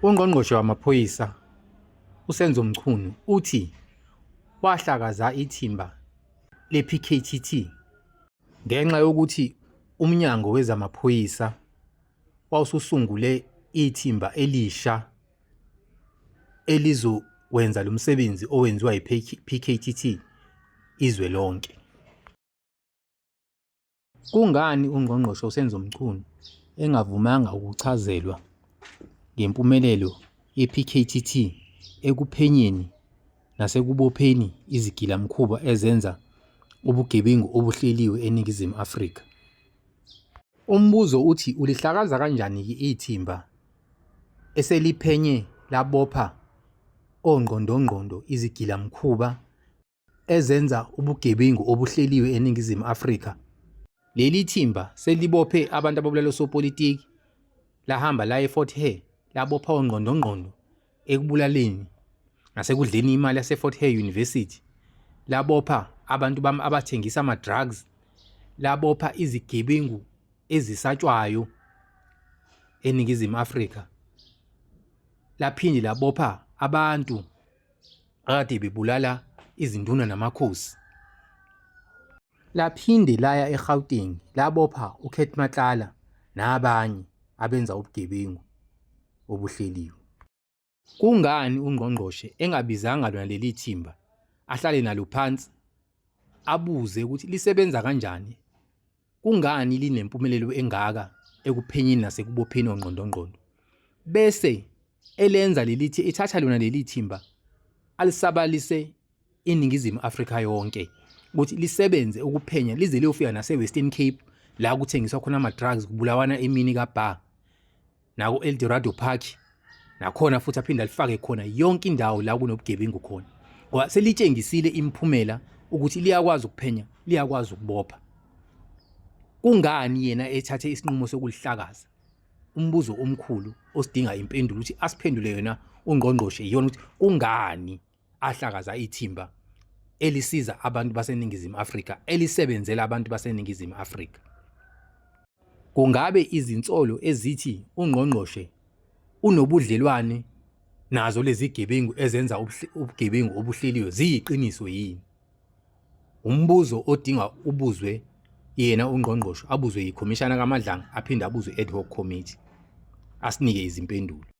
Ungqongqoshe wamaphoyisa uSenzo Mchunu uthi wahlakaza ithimba le-PKTT ngenxa yokuthi uMnyango wezamaPhoyisa wawususungule ithimba elisha elizokwenza lo msebenzi owenziwa yi-PKTT izwe lonke. Kungani uNgqongqoshe uSenzo Mchunu engavumanga ukuchazelwa ngempumelelo ye-PKTT ekuphenyeni nasekubopheni izigilamkhuba ezenza ubugebengu obuhleliwe eNingizimu Afrika? Umbuzo uthi ulihlakaza kanjani-ke ithimba eseliphenye labopha ongqondongqondo izigilamkhuba ezenza ubugebengu obuhleliwe eNingizimu Afrika. Leli thimba selibophe abantu ababulala osopolitiki, lahamba laya eFort Hare labopha ongqondongqondo ekubulaleni nasekudleni imali yaseFort Hare University, labopha abantu abathengisa ama-drugs, labopha izigebengu ezisatshwayo eNingizimu Afrika, laphinde labopha abantu akade bebulala izinduna namakhosi. Laphinde laya eGauteng labopha uCat Matlala nabanye abenza ubugebengu obuhleliwe. Kungani ungqongqoshe engabizanga lona leli thimba ahlale nalo phansi abuze ukuthi lisebenza kanjani? Kungani linempumelelo engaka ekuphenyeni nasekubopheni ongqondongqondo? Bese elenza leli ethatha lona leli thimba alisabalise iNingizimu Afrika yonke ukuthi lisebenze ukuphenya lize liyofika nase-Western Cape la kuthengiswa khona ama-drugs kubulawana emini kabha nako-Eldorado Park nakhona futhi aphinde alifake khona yonke indawo la kunobugebengu khona ngoba selitshengisile imiphumela ukuthi liyakwazi ukuphenya liyakwazi ukubopha. Kungani yena ethathe isinqumo sokulihlakaza? Umbuzo omkhulu osidinga impendulo ukuthi asiphendule yona ungqongqoshe iyona ukuthi kungani ahlakaza ithimba elisiza abantu baseNingizimu Afrika elisebenzela abantu baseNingizimu Afrika. Kungabe izinsolo ezithi ungqongqoshe unobudlelwane nazo lezi gebengu ezenza ubugebengu obuhleliwe ziyiqiniso yini? Umbuzo odinga ubuzwe yena ungqongqoshe, abuzwe yikhomishana kaMadlanga aphinde abuzwe ad hoc committee asinike izimpendulo.